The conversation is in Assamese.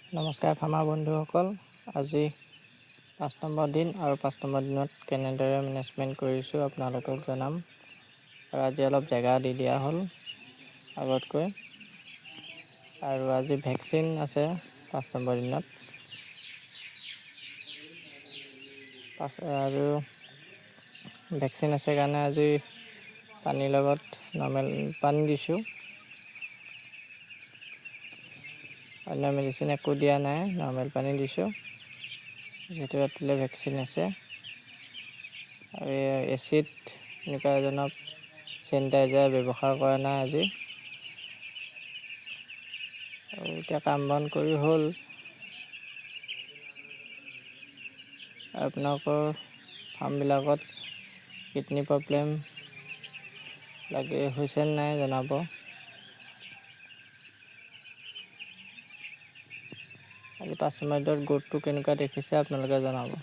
নমস্কাৰ ফাৰ্মাৰ বন্ধুসকল, আজি 5 নম্বৰ দিন আৰু 5 নম্বৰ দিনত কেনেদৰে মেনেজমেণ্ট কৰিছোঁ আপোনালোকক জনাম। আৰু আজি অলপ জেগা দি দিয়া হ'ল আগতকৈ। আৰু আজি ভেকচিন আছে 5 নম্বৰ দিনত। আৰু ভেকচিন আছে কাৰণে আজি পানীৰ লগত নৰ্মেল পানী দিছোঁ, অন্য মেডিচিন একো দিয়া নাই, নৰ্মেল পানী দিছোঁ, যিহেতু ৰাতিলৈ ভেকচিন আছে। আৰু এচিড এনেকুৱা এজনক চেনিটাইজাৰ ব্যৱহাৰ কৰা নাই আজি। আৰু এতিয়া কাম বন কৰি হ'ল। আপোনালোকৰ ফাৰ্মবিলাকত কিডনী প্ৰব্লেম লাগে হৈছে নাই জনাব। আজি 5 নম্বৰত গ্ৰ'থটো কেনেকুৱা দেখিছে আপোনালোকে জনাব।